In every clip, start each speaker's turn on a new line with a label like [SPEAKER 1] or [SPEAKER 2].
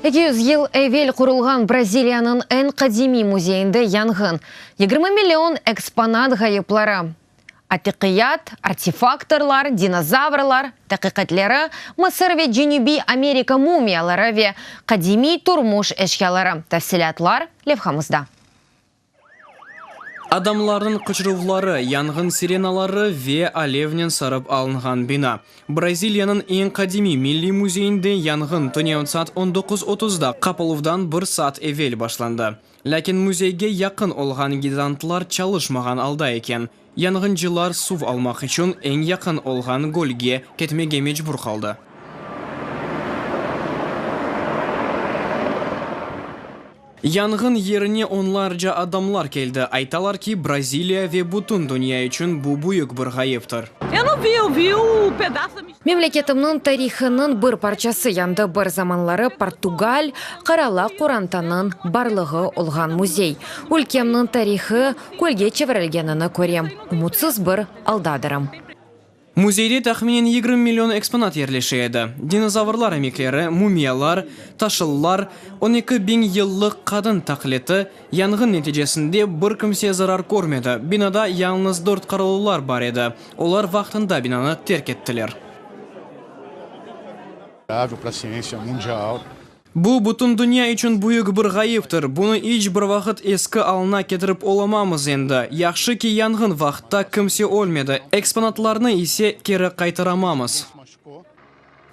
[SPEAKER 1] 200 yıl evel qurulğan Braziliyanıñ eñ qadimiy müzeyinde yanğın, 20 million eksponat ğayıpları, atiqiyat, artefaktorlar, dinozavrlar taqiqatleri, Mısır ve Cenübiy Amerika mumiyaları ve qadimiy turmuş eşyaları, tafsilâtlar levhamızda.
[SPEAKER 2] Adamlarnıñ qıçıruvları, yanğın sirenaları ve alevnen sarıp alınğan bina. Braziliyanıñ eñ qadimiy milliy müzeyinde yanğın tünevin saat on doquz otuzda qapaluvdan bir saat evel başlandı. Lâkin müzeyge yaqın olğan gidantlar çalışmağan alda eken. Yanğıncılar suv almaq içün eñ yaqın olğan gölge ketmege mecbur qaldı. Yanğın yerine onlarca adamlar keldi, aytalar ki, Braziliya ve bütün dünya içün bu büyük bir ğayıptır.
[SPEAKER 1] Memleketimniñ tarihınıñ bir parçası yandı, bir zamanları portugal qaralı qorantanıñ barlığı olğan müzey. Ülkemniñ tarihı külge çevirilgenini körem, ümütsiz bir aldadırım.
[SPEAKER 2] Müzeyde tahminen 20 million eksponat yerleşe edi, dinozavrlar emekleri, mumiyalar, taşıllar, 12 biñ yıllıq qadın taqliti. Yanğın neticesinde bir kimse zarar körmedi, binada yalıñız dört qaravullar bar edi, olar vaqtında binanı terk ettiler. Bu, bütün dünya içün büyük bir ğayıptır. Bunı iç bir vaqıt eski alına ketirip olamamız endi. Yahşı ki, yanğın vaqıtta kimse ölmedi, eksponatlarnı ise keri qaytaramamız.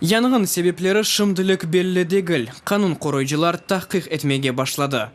[SPEAKER 2] Yanğın sebepleri şimdilik belli degil, qanun qoruyıcılar tahqiq etmege başladı.